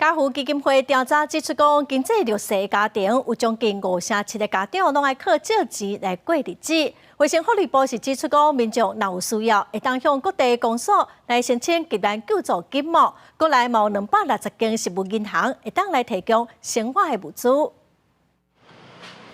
家扶基金會調查指出講，經濟弱勢家庭有將近五成七的家長攏愛靠借錢來過日子。衛生福利部是指出講，民眾若有需要，會當向各地公所來申請急難救助金哦。國內嘛有260間食物銀行會當來提供生活的物資。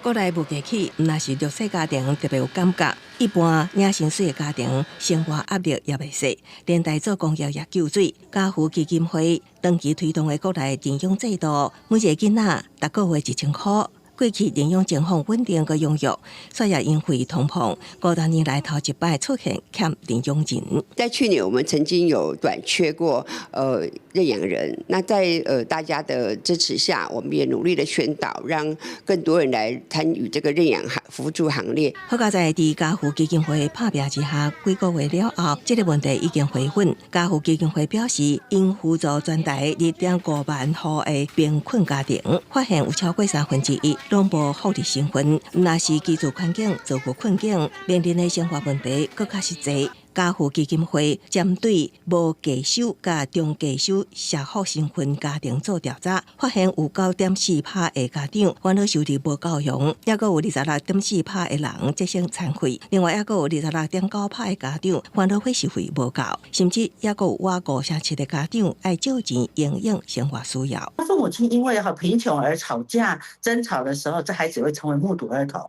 國內物價起，毋但是弱勢家庭特別有感覺，一般領薪水的家庭生活壓力也袂細，連帶做工業也救水。家扶基金會長期推動的國內認養制度，每一个囡仔逐個月1000箍。過去認養情況穩定閣踴躍，所以也因為通膨，5年來頭一擺出現欠認養人。在去年，我們曾經有短缺過，認養人。那在大家的支持下，我們也努力的宣導，讓更多人來參與這個認養行扶助行列。好佳哉佇家扶基金會拍拚之下，幾個月了後，這個問題已經回穩。家扶基金會表示，𪜶扶助全台2.5萬戶的貧困家庭，發現有超過三分之一攏無福利身份，若是居住環境遭遇困境，面臨的生活問題閣較實際。家扶基金會針對無低收佮中低收社福身份家庭做調查，發現有9.4%的家長煩惱收入無夠用，抑閣有26.4%的人節省餐費。另外，抑閣有26.9%的家長煩惱伙食費無夠，甚至抑閣有倚五成七的家長愛借錢營養生活需要。父母親因為哈貧窮而吵架爭吵的時候，這孩子會成為目睹兒童，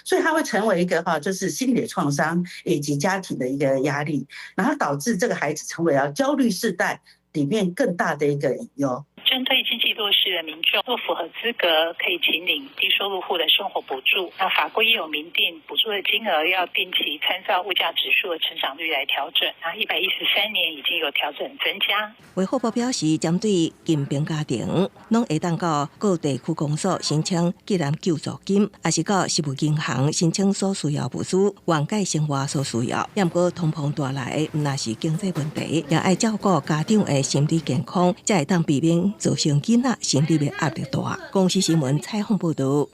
所以他會成為一個哈，就是心理創傷以及家庭的一個壓力，然後導致這個孩子成為了焦慮世代裡面更大的一個隱憂。針對經濟弱勢的民眾，若符合資格，可以請領低收入戶的生活補助。那法規也有明定，補助的金額要定期參照物價指數的成長率來調整。那113年已經有調整增加。衛福部表示，針對貧貧家庭，攏會當到各地區公所申請急難救助金，抑是到食物銀行申請所需要物資，緩解生活所需要。毋過通膨帶來的毋但是經濟問題，也愛照顧家長的心理健康，才會當避免造成囡仔心理的壓力大。公視新聞採訪報導。